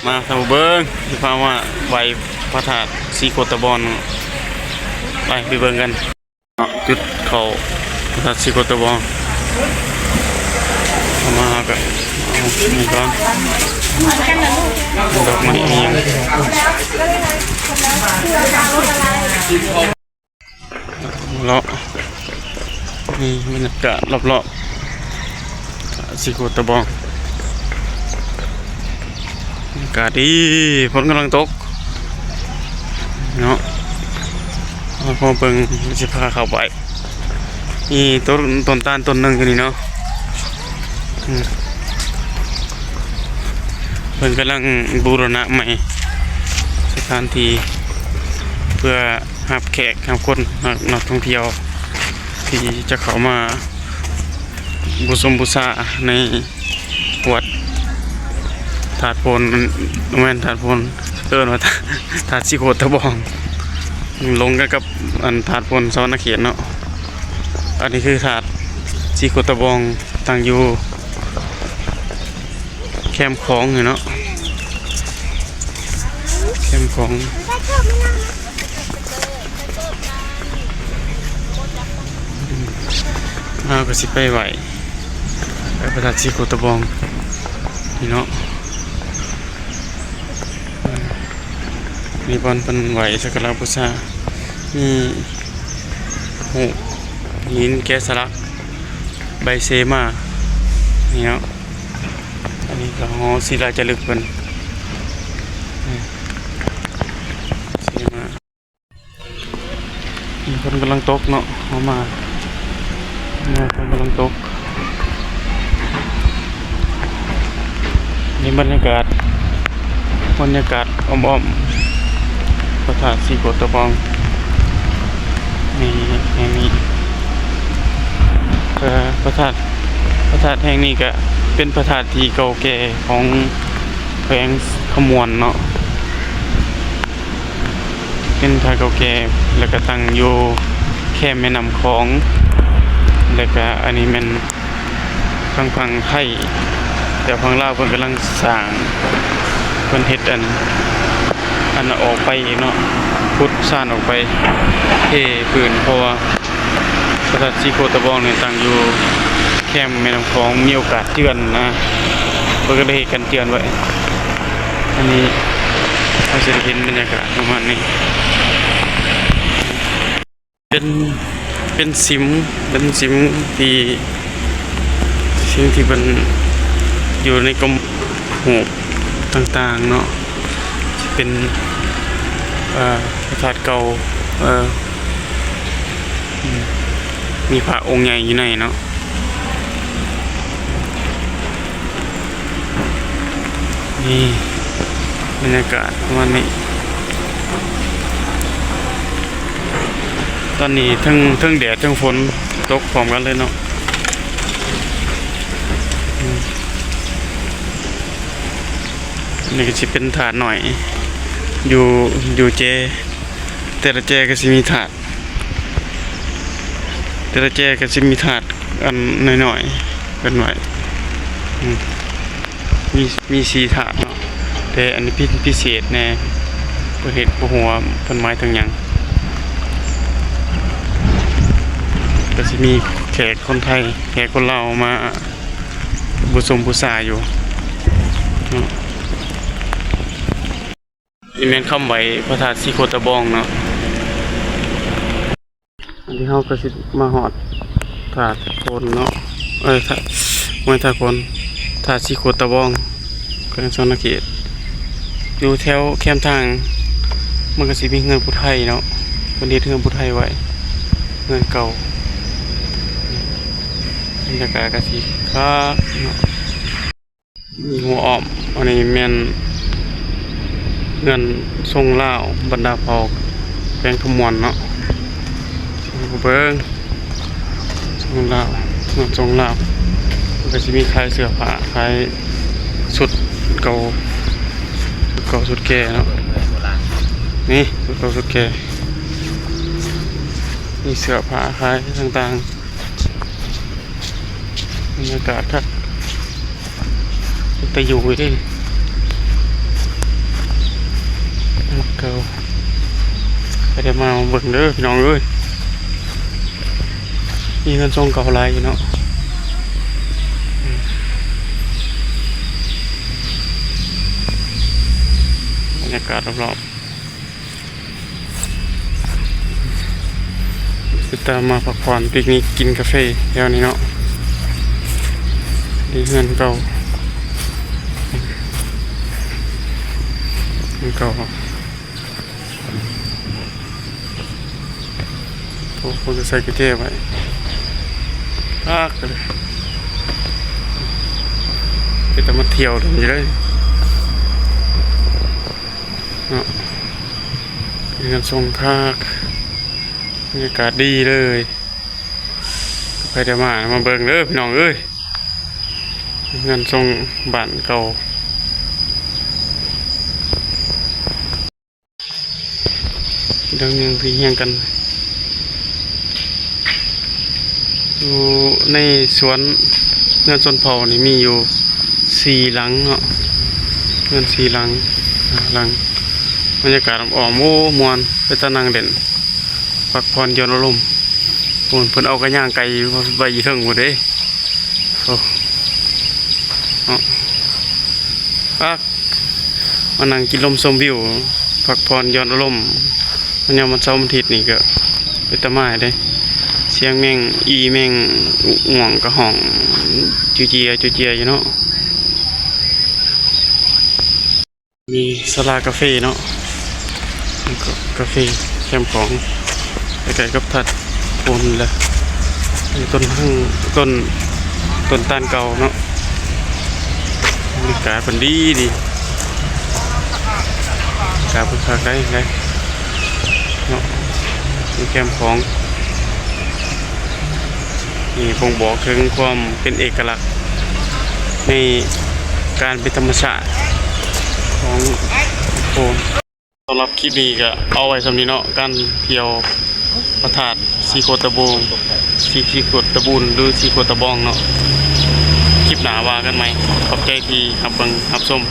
ມາເຂົ້າເບິ່ງ ຊິພາມາໄຫວ້ພະທາດສີໂຄດຕະບອງ ໄປ ໄປເບິ່ງກັນເນາະ ຈຸດເຂົ້າພະທາດສີໂຄດຕະບອງ. ເຂົ້າມາເຮົາກະເອົານີ້ກ່ອນ ດອກໄມ້ອີ່ຫຍັງ. ເລາະ ນີ້ບັນຍາກາດລອບໆ ສີໂຄດຕະບອງ ບັນຍາກາດດີ ຝົນກຳລັງຕົກເນາະ. ເຮົາມາເບິ່ງ ຊິພາເຂົ້າໄປ ມີຕົ້ນ ຕົ້ນຕານຕົ້ນໜຶ່ງຢູ່ນີ້ເນາະ ອືມ ເພິ່ນກຳລັງບູລະນະໃໝ່ສະຖານທີ່ ເພື່ອ ຮັບແຂກຮັບຄົນ ນັກ ນັກທ່ອງທ່ຽວ ທີ່ຈະເຂົ້າມາບູຊົມບູຊາໃນວັດທາດໂພນ ບໍ່ແມ່ນທາດໂພນ ເອີ້ນວ່າທາດສີໂຄດຕະບອງ ລົງກັນກັບ ອັນ ທາດໂພນສະຫວັນນະເຂດເນາະ. ອັນນີ້ຄືທາດສີໂຄດຕະບອງ ຕັ້ງຢູ່ ແຄມຂອງນີ້ເນາະ ແຄມຂອງ ເຮົາກະຊິໄປໄຫວ້ ໄຫວ້ພະທາດສີໂຄດຕະບອງນີ້ເນາະ. ນີ້ບ່ອນເພິ່ນໄຫວ້ສັກກາລະບູຊາ ມີຮູບຫີນແກະສະຫຼັກ ໃບເຊມາ ນີ້ເນາະ. ອັນນີ້ກະຫໍສີລາຈາລຶກເພິ່ນ ເຊມາ ຝົນກຳລັງຕົກເນາະ ເຮົາມາ ເຮົາມາ ຝົນກຳລັງຕົກ. ນີ້ບັນຍາກາດ ບັນຍາກາດອ້ອມໆ ພະທາດສີໂຄດຕະບອງ ນີ້ ແຫ່ງນີ້ ເອີ ພະທາດ ພະທາດແຫ່ງນີ້ກະເປັນພະທາດທີ່ເກົ່າແກ່ຂອງແຂວງຄຳມ່ວນເນາະ ເປັນພະທາດເກົ່າແກ່ ແລ້ວກະຕັ້ງຢູ່ແຄມແມ່ນ້ຳຂອງ ແລ້ວກະອັນນີ້ແມ່ນ ທາງຝັ່ງໄທ ແຕ່ຝັ່ງລາວເພິ່ນກຳລັງສ້າງ ເພິ່ນເຮັດອັນ ອັນນັ້ນອອກໄປອີກເນາະ ຂຸດຊານອອກໄປ ເທພື້ນ ເພາະວ່າພະທາດສີໂຄດຕະບອງນີ້ຕັ້ງຢູ່ແຄມແມ່ນ້ຳຂອງ ມີໂອກາດເຈື່ອນນະ ເພິ່ນກະເລີຍເຮັດກັນເຈື່ອນໄວ້. ອັນນີ້ເຮົາຊິໄດ້ເຫັນບັນຍາກາດປະມານນີ້. ເປັນ ເປັນສິມ ເປັນສິມທີ່ ສິ່ງທີ່ເພິ່ນຢູ່ໃນກອບຮູບຕ່າງໆເນາະ ເປັນ ເອີ ພະທາດເກົ່າ ເອີ ມີພະອົງໃຫຍ່ຢູ່ໃນເນາະ. ນີ້ ບັນຍາກາດປະມານນີ້ ຕອນນີ້ເທິງ ເທິງແດດເທິງຝົນຕົກພ້ອມກັນເລີຍເນາະ. ອືມ ນີ້ກະຊິເປັນທາດນ້ອຍ ຢູ່ ຢູ່ແຈ ແຕ່ລະແຈກະຊິມີທາດ ແຕ່ລະແຈກະຊິມີທາດອັນນ້ອຍໆ ເປັນໄວ້ ອືມ ມີ ມີສີ່ທາດເນາະ ແຕ່ອັນນີ້ພິ ພິເສດແດ່ ເພິ່ນເຮັດ ບໍ່ຮູ້ວ່າເພິ່ນໝາຍເຖິງຫຍັງເນາະ. ກະຊິມີແຂກຄົນໄທ ແຂກຄົນລາວມາບູຊົມບູຊາຢູ່ເນາະ. ນີ້ແມ່ນຄຳໄຫວ້ພະທາດສີໂຄດຕະບອງເນາະ. ອັນນີ້ເຮົາກະຊິມາຮອດທາດໂພນເນາະ ເອີ ທາດ ບໍ່ແມ່ນທາດໂພນ ທາດສີໂຄດຕະບອງ ແຂວງສະຫວັນນະເຂດ ຢູ່ແຖວແຄມທາງ ມັນກະຊິມີເຮືອນຜູ້ໄທເນາະ ເພິ່ນເຮັດເຮືອນຜູ້ໄທໄວ້ ເຮືອນເກົ່າ ບັນຍາກາດກະຊິຄັກເນາະ. ມີຫົວອ້ອມ ອັນນີ້ແມ່ນເຮືອນຊົງລາວ ບັນດາເຜົ່າແຂວງຄຳມ່ວນເນາະ ເບິ່ງຊົງລາວ ເຮືອນຊົງລາວ ມັນກະຊິມີຂາຍເສື້ອຜ້າ ຂາຍຊຸດເກົ່າ ຊຸດເກົ່າຊຸດແກ່ເນາະ ນີ້ຊຸດເກົ່າຊຸດແກ່ ມີເສື້ອຜ້າຂາຍຕ່າງໆ. ບັນຍາກາດຄັກ ເປັນຕາຢູ່ເດ້. ເກົ່າ ໄປໄດ້ມາເບິ່ງເດີພີ່ນ້ອງເອີຍ ມີເຮືອນຊົງເກົ່າຫຼາຍຢູ່ເນາະ. ບັນຍາກາດລອບໆ ເປັນຕາມາພັກຜ່ອນ ປິກນິກ ກິນກາເຟແຖວນີ້ເນາະ. ນີ້ເຮືອນເກົ່າ ເຮືອນເກົ່າ ໂອ້ ເພິ່ນກໍໃສ່ກຸນແຈໄວ້ ຄັກເລີຍ. ເປັນຕາມາທ່ຽວເລີຍເດ້ເນາະ. ເຮືອນຊົງຄັກ ບັນຍາກາດດີເລີຍ. ໃຜໄດ້ມາ ມາເບິ່ງເດີພີ່ນ້ອງເອີຍ ເຮືອນຊົງບ້ານເກົ່າ. ຫຼັງໜຶ່ງທີ່ຮຽງກັນ ຢູ່ໃນສວນເຮືອນຊົນເຜົ່ານີ້ມີຢູ່ສີ່ຫຼັງເນາະ ເຮືອນສີ່ຫຼັງ ຫ້າຫຼັງ. ບັນຍາກາດອ້ອມໆ ໂອ້ ມ່ວນ ເປັນຕານັ່ງຫຼິ້ນ ພັກຜ່ອນຢ່ອນອາລົມ. ໂອ້ ເພິ່ນເອົາກະຍ່າງໄກ່ໄວ້ຢູ່ເທິງພຸ້ນເດ້. ໂອ້ ເນາະ ຄັກ ມານັ່ງກິນລົມຊົມວິວ ພັກຜ່ອນຢ່ອນອາລົມ. ຍາມວັນເສົາວັນອາທິດນີ້ກໍເປັນຕາມາເດ້ ສຽງແມງອີ່ແມງຫງ່ວງກໍຮ້ອງຈູເຈຍຈູເຈຍຢູ່ເນາະ. ມີສາລາກາເຟເນາະ ກາເຟແຄມຂອງ ໃກ້ໆກັບທາດໂພນແຫຼະ. ມີຕົ້ນຮັງ ຕົ້ນ ຕົ້ນຕານເກົ່າເນາະ. ບັນຍາກາດເພິ່ນດີດີ ກາເພິ່ນຄັກໄດ໋ໄດ໋ເນາະ ຢູ່ແຄມຂອງ. ນີ້ບົ່ງບອກເຖິງຄວາມເປັນເອກະລັກໃນການເປັນທຳມະຊາດຂອງໂພນ. ສຳລັບຄລິບນີ້ກໍເອົາໄວ້ສ່ຳນີ້ເນາະ ການທ່ຽວພະທາດສີໂຄດຕະບູງ ສີ ສີໂຄດຕະບູນ ຫຼື ສີໂຄດຕະບອງເນາະ. ຄລິບໜ້າວ່າກັນໃໝ່. ຂອບໃຈທີ່ຮັບເບິ່ງຮັບຊົມ.